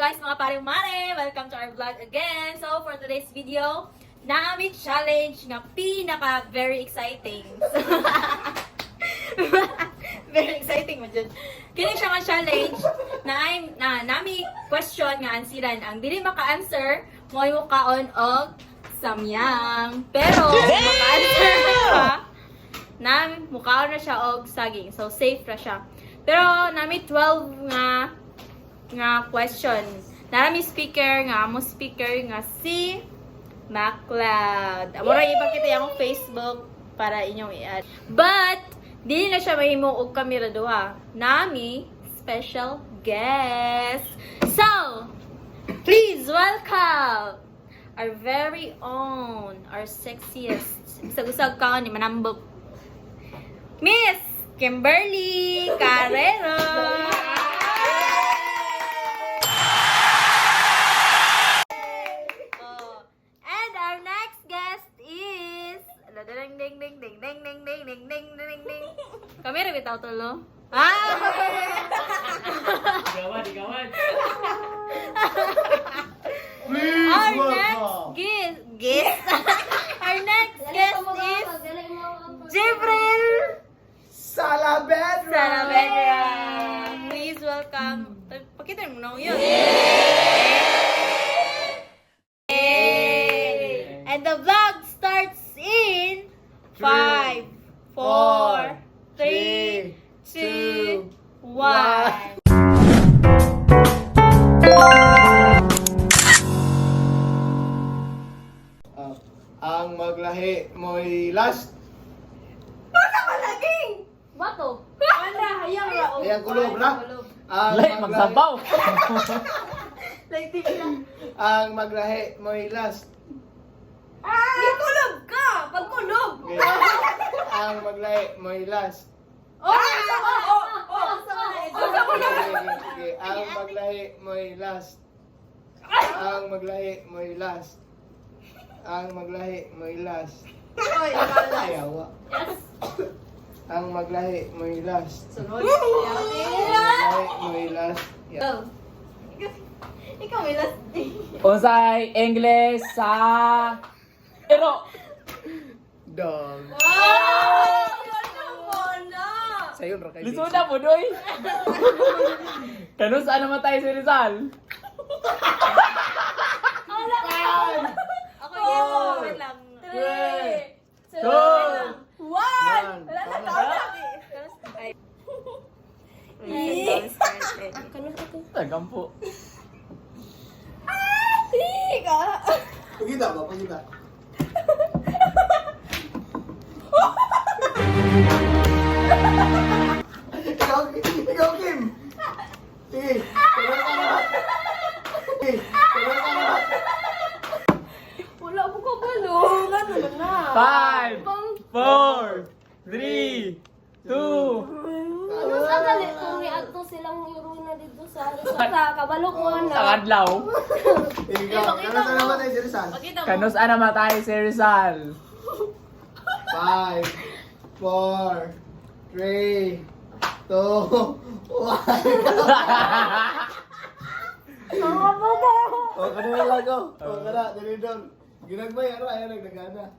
guys, mga paring mare? Welcome to our vlog again. So for today's video, naami challenge nga pinaka very exciting. Very exciting man jud. Kini siya nga challenge na I'm na nami question nga ansiran ang dili maka-answer mo mo kaon og samyang. Pero maka-answer ka na mukaon na siya og saging. So safe ra siya. Pero nami 12 nga nga question. Nami speaker nga amo speaker nga si MacLeod. Amo ra ipakita yung Facebook para inyong i-add. But dili na siya mahimo og kamera duha. Nami special guest. So, please welcome our very own, our sexiest, usag-usag ka ni Manambok, Miss Kimberly Carrero. Oh. And our next guest is ding ding ding ding ding ding ding ding ding ding ding. Kami ra bitaw tulo. Ah! Gawad, gawad. Please Our welcome. next guest our next guest is Jibril Salavedra! Saavedra. Please welcome. Pakita mo na yun. Yay! And the vlog starts in 5, 4, 3, 2, 1. Ah, ang maglahi mo'y last. Bato. Wala, hayang ra. Ayan, kulob ra. Ang Lay, magsabaw. Like, di ba? Ang maglahi mo'y last. Ah! Kulob ka! Pagkulob! Okay. Ang maglahi mo'y last. Oh! Oh! Oh! Oh! Sige, sige, sige. Ang maglahi mo'y last. Ang maglahi mo'y last. Ang maglahi mo'y last. Oy, Ay, awa. Ang maglahi mo'y last. Sunod. Ang maglahi mo'y last. Yeah. Go. Ikaw may last day. Unsay English sa Ero. Dog. Wow! Ano Sayon ra kay. Lisuda po doy. Kanus saan namatay si Rizal? Ako yun. Wait lang. Three, 3, two, 1! One. Wala na taon na. Ay. Tagampo. Pagita ba? Pagita. Ikaw, ikaw, Kim. Sige. Tuloy ka na. Sige. Tuloy ka na. Wala ko kabalo. Ano na? 5, 4, 3, 2. Ano sa gali kung niadto silang yuruna dito sa kabalo ko na. Sa kadlaw. Ikaw, kano sa naman tayo si Rizal? Pakita mo. Kanus saan namatay si Rizal? 5, 4, 3, 2, 1. O, kano na lang ko. O, kana, dili doon. Ginagmay, ara, ayan, nagdagana.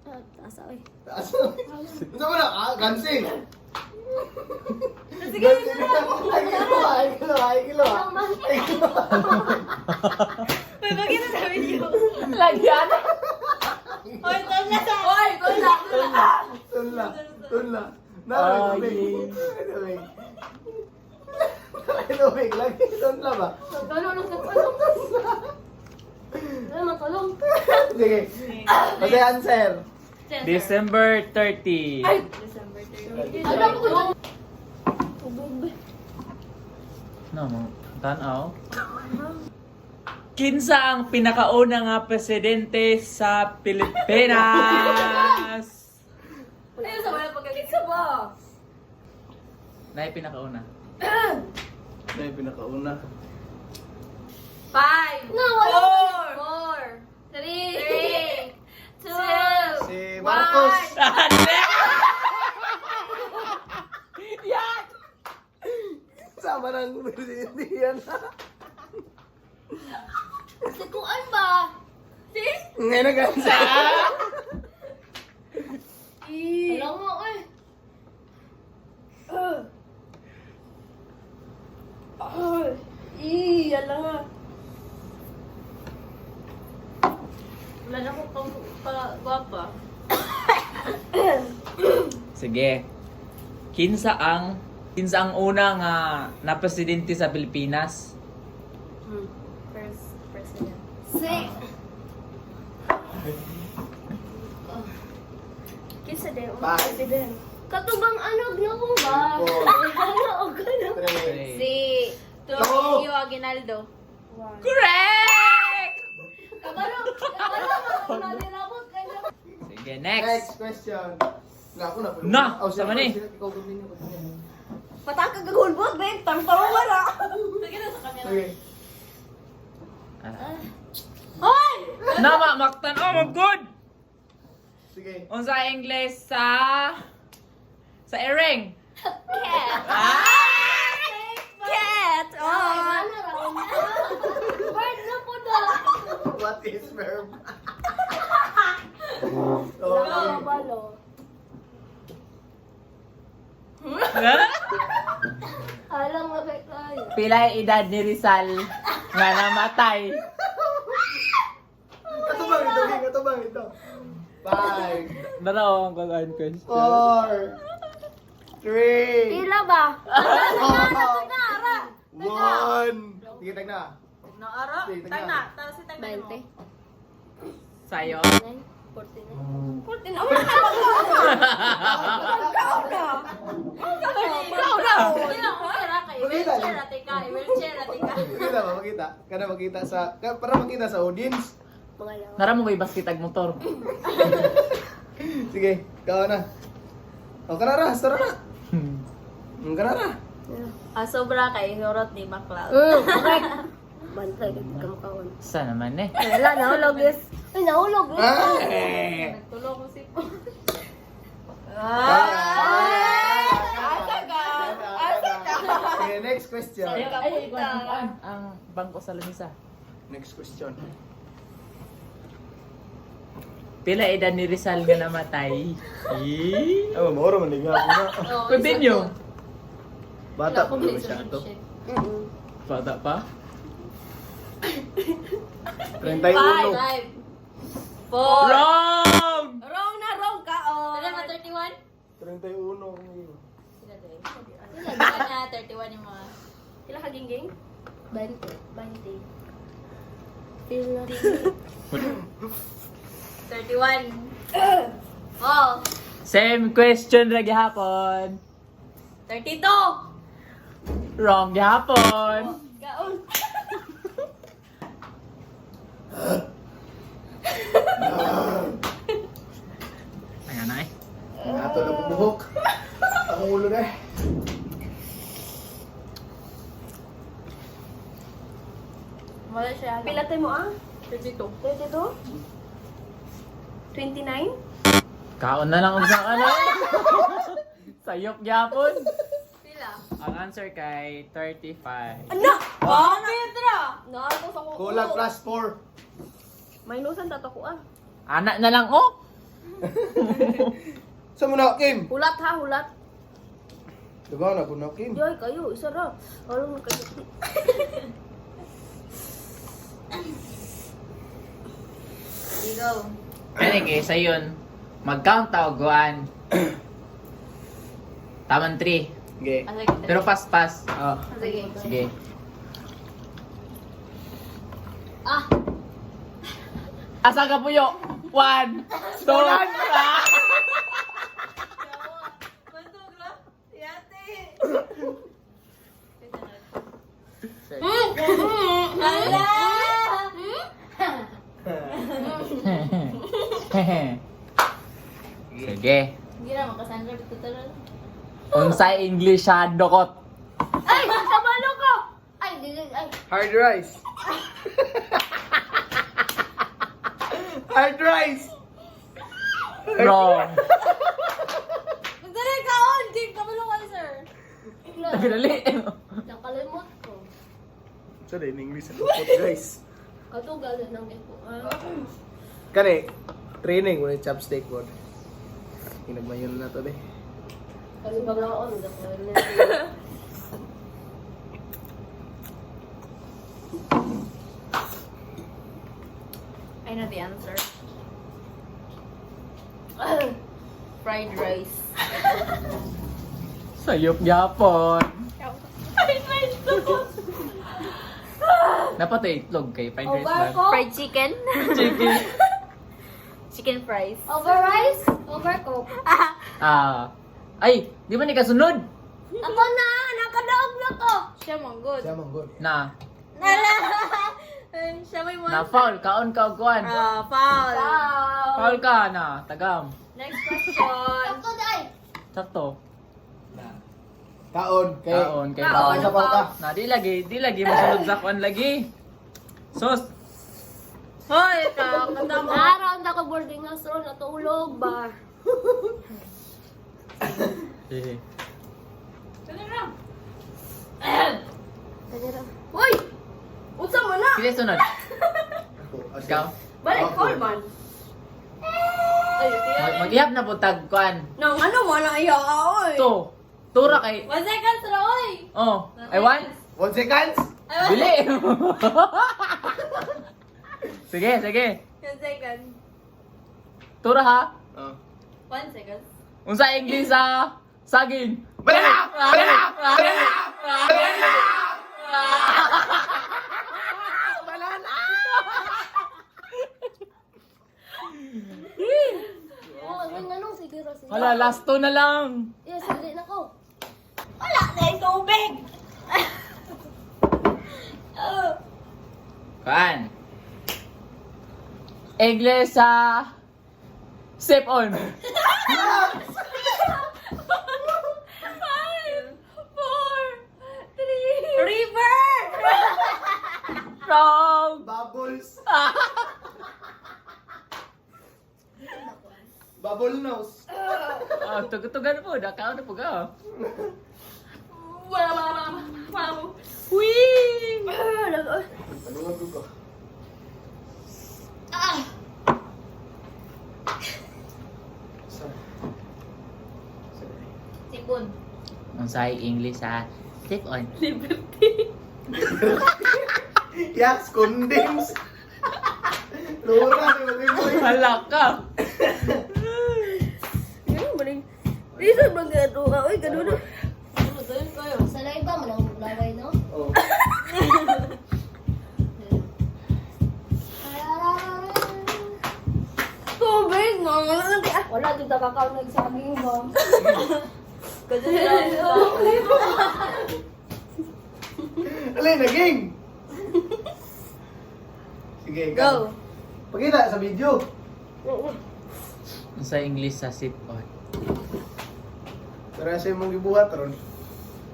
Taas oy. Taas. Unsa mo na? Ah, gansi. Sige, Gansi na. Ay, kilo, ay, kilo, ay, kilo. Ay, kilo. May pakita sa video. Lagyan. Oy, tol na sa. Oy, tol na. Tunla, tunla, tunla. Ay. Tubig. Tubig. Ay, tubig. Lagi, tunla ba? Tulong lang sa tulong. Ano matulong? Sige. Kasi answer. December 30. December 30. Alam ko dyan. Tubig. No, mo. Tanaw. Kinsa ang pinakauna nga presidente sa Pilipinas? Ayun sa wala pagkalit sa ba? Nay pinakauna. Ay, pinakauna. 5, No, wala. 4, 4, 3, 3, 2, 2, Si Marcos. Yan! Sama ng presidente yan. Si Kuan ba? Si? Ngayon na gansa. Alam mo, eh. Ih, alam nga. Wala na akong pang pa, gwapa. Sige. Kinsa ang una nga na presidente sa Pilipinas? First president. Si... Kinsa din? Five. President. Katubang ano, ginoo ba? Four. Ano, o gano? Three. Si Trujillo Aguinaldo. Correct! Kabalo, kabalo, nalilabot kayo. Sige, next. Next question. Na ako na. Na, Oh, sama ni. Ikaw continue, continue. Patakag ang hulbot, babe. Tang-tang wala. Sige na sa camera. Okay. Ah. Hoy! Nama maktan oh my good. Sige. Unsa English sa ereng? Cat. Ah! Cat! Oh! Ano raw? Bird na po daw. What is verb? Wala Okay. kabalo. Alam mo kay kayo. Pila edad ni Rizal nga namatay? Katubang ito, katubang ito. Five, Dalawa ang kagaan question. four, three, Pila ba? two, one. Sige, tag na. Naara? Sige, Tag na. Tapos si tag na mo. Sayo. 49. 49. Ikaw na! Sige lang, okay ra kay wheelchair ate ka. Wheelchair ate ka. Makita ba? Makita. Kana makita sa, para makita sa audience. Mga lawa. Nara mo kay basket ag motor. Sige, ikaw na. O, kanara, tara na. Kanara. Ah, sobra kay Horot ni Macloud. Correct. Bantay, kamukhaon. Sa naman eh. Ay, wala, nahulog yes. Ay, nahulog yes. Ah! Eh. Nagtulo ko si Ah! Asa ka? Asa ka? Okay, next question. Ay, ay, ay, ang bangko sa lamisa. Next question. Pila edad ni Rizal nga namatay? Eh? Oh, moro man liga ako na. Continue. Bata pa ba siya to? Bata pa? 31. 5, 4. Wrong! Wrong na, wrong ka, oh. Wala ba, 31? 31. Sila din. Sila na, 31 yung mga. Pila ka gingging? 20. 20. Pila. 31. Oh, Same question ra gihapon. 32. Wrong gihapon. Gaon. Ang anay. Nato na buhok. Ang ulo na eh. Wala siya. Pila tayo mo ah? 32. 32? 29? Kaon na lang og sa ano. Sayop gihapon. Pila? Ang answer kay 35. Ano? Oh, Petra! Naato sa kuko. Kulang plus 4. Minusan tato ko ah. Anak na lang oh. Sa muna, Kim? Hulat ha, hulat. Diba na po na, Kim? Yoy, kayo, isa ra. Alam mo kayo. Go. Kani kay sayon. Mag-count ta og guan. Taman 3. Okay. Ah, sige. Pero pass pass. Ah. Sige. Sige. Ah, Asa ka puyo? 1 2 Mantog ra. Yate. Hala! Sige. Hindi na makasandra dito taron. Unsay English sa dokot? Ay, kabalo ko. Ay, dili ay. Hard rice. Hard rice. Wrong. Magdali ka on, Jake. Kabalo ka, sir. Dali. Nakalimot ko. Sorry, in English ang put, guys. Kato galit ng ito. Ah. Kani, training mo ni chopstick board. Hinagmayon na to, be. Kasi bagla ako, nagkakaroon na. I know the answer. Fried rice. Sayop gyapon. Fried rice to. Dapat ay itlog kay fried rice Over man. ko. Fried chicken. Chicken. Chicken fries. Over rice, over coke. Ah. Ay, di ba ni kasunod? Ako na! Nakadaog na ko! Siya mong good. Siya mong good. Na. Nala! Siya may Na mga... foul, kaon ka og kuan. Ah, foul. Wow! Foul ka na, tagam. Next question. Sakto dai! Sakto. Na. Kaon, kay. Kaon kay Kaon. foul. Sa ka. Na di lagi, di lagi masunod sa kuan lagi. Sos. Hoy, kakatama. Naroon ako boarding house ron, natulog ba? Eh. Dali na. Kanira. Hoy! Unsa mo na? Sige sunod. Ako, ah, Ikaw. Balik, Ako. call man. Ay, Mag-ihap na po tag kuan. Nang ano mo na iya, oy. To. Tura kay. 1 second ra, oy. Oh, ay one. 1 seconds? Bili. Sige, sige. 1 second. Tura ha. Oh. 1 second. Unsa English sa saging? Banana! Banana! Banana! Banana! Banana! Oo, oh, anong siguro siya. Hala, last two na lang. Yes, hindi na ko. Wala na yung tubig. Kuan. English sa sip on. 5, 4, 3. River! Wrong. Bubbles. Bubble nose. Oh, tugutugan po, dakaon na po ka. Wow, wow, wow, wow. Whee! Ano nga ko? Ah! Sorry. Sorry. Sipon. Unsa English sa sip on? Liberty. Yes, condoms. Lura, di ba? Hala ka. Reason bang gano'n? Uy, gano'n. Sa laiba man ang laway, no? Oh. Tubig, no? Wala, di ta kakao nagsaging ba? Alay, naging! Sige, ikaw. Go. Pakita sa video. Unsa English sa sip on? Para sa imong gibuhat ron.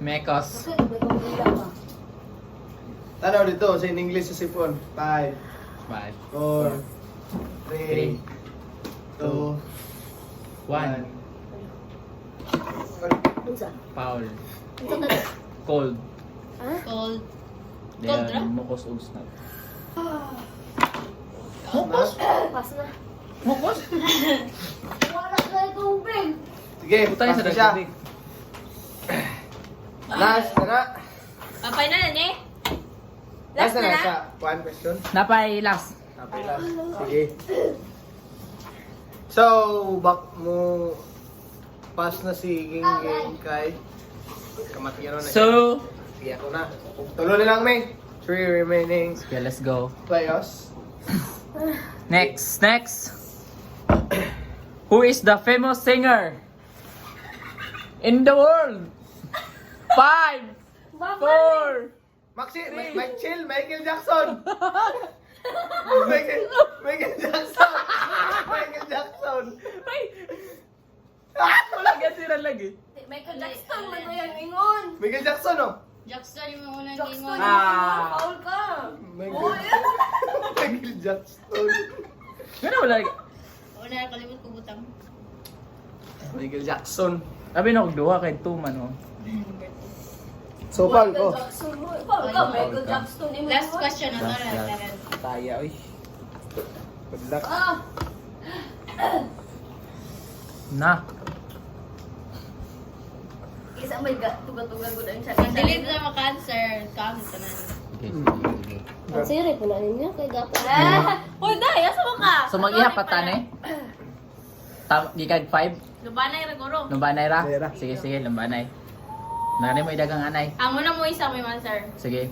Mekos. Kasi may pamilya pa. Tanaw dito sa in English sa sipon. 5, 5, 4, 3, 2, 1. Unsa? Foul. Unsa ka? Cold. Cold. Cold ra? Then, mukos og snap. Mukos? Pas na. Mukos? Wala na yung tubig. Sige, Putay pass sa na siya. tubig. Last na na. Papay na na, eh. Last Last na na na na. siya. One question. Napay last. Napay last. Sige. So, back mo pass na si Gingging kay Kamatiro na siya. So, Sige, ako na. Tulo na lang, may. Three remaining okay, let's go. players. Next, next. Who is the famous singer in the world? 5, 4, Maxi, Mike Chill, Michael Jackson. Michael Jackson. Michael Jackson. Ay! Wala gasiran lagi. Michael Jackson man na yan, ingon. Michael Jackson, oh. Jackson yung unang Jackson, ingon. yung ingon. Foul ka. Michael, Michael Jackson. Gano wala lagi. Una, kalimot ko butang. Michael Jackson. Sabi na og duha kay two man oh. Number 2. So, pal ko. Jackson mo. Ikaw, ikaw, Michael Jackson. Imo Last mo. question na to. Last, last. Taran. Taya, oy. Good luck. Ah, Na. isa may tuga-tuga gud ang siya. Ang dili na maka-answer, kaon tanan. Sige, sige, sige. Ang siri po na ninyo kay gapo. Uy, dai, asa mo ka? So mag-iha pa ta ni? Tam gikag 5? Lubanay ra guro. Lumbanay ra? Lumbanay ra. Sige, sige, lumbanay. Nari mo idagang anay. Ang una mo isa may answer. Sige.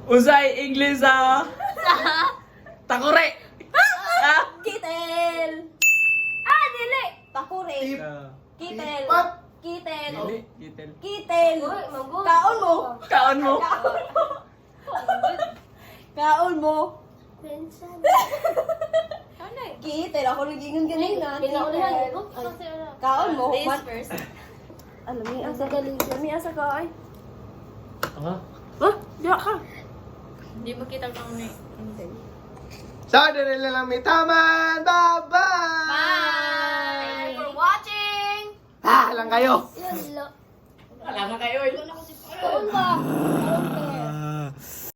Unsay English ah? Takure. Ah! Kitel! Ah, dili! Takure. Tip. Kitel. Tipat. Kitel. Dili, kitel. Kitel. Uy, manggo. Kaon mo. Kaon mo. Kaon mo. Pensa. Kitel. Ako nagingon ganina. Pinaulihan ko. Kaon mo. This first. Alam ni Ang galing. Lami asa ka ay. Ah. Ah, diya ka. Hindi mo kita kung ni. So, dali na lang may taman. Bye-bye! Bye! Thank you for watching! Ah, lang kayo! Yalla. Wala na kayo. eh. Kaon ba? Kaon ba?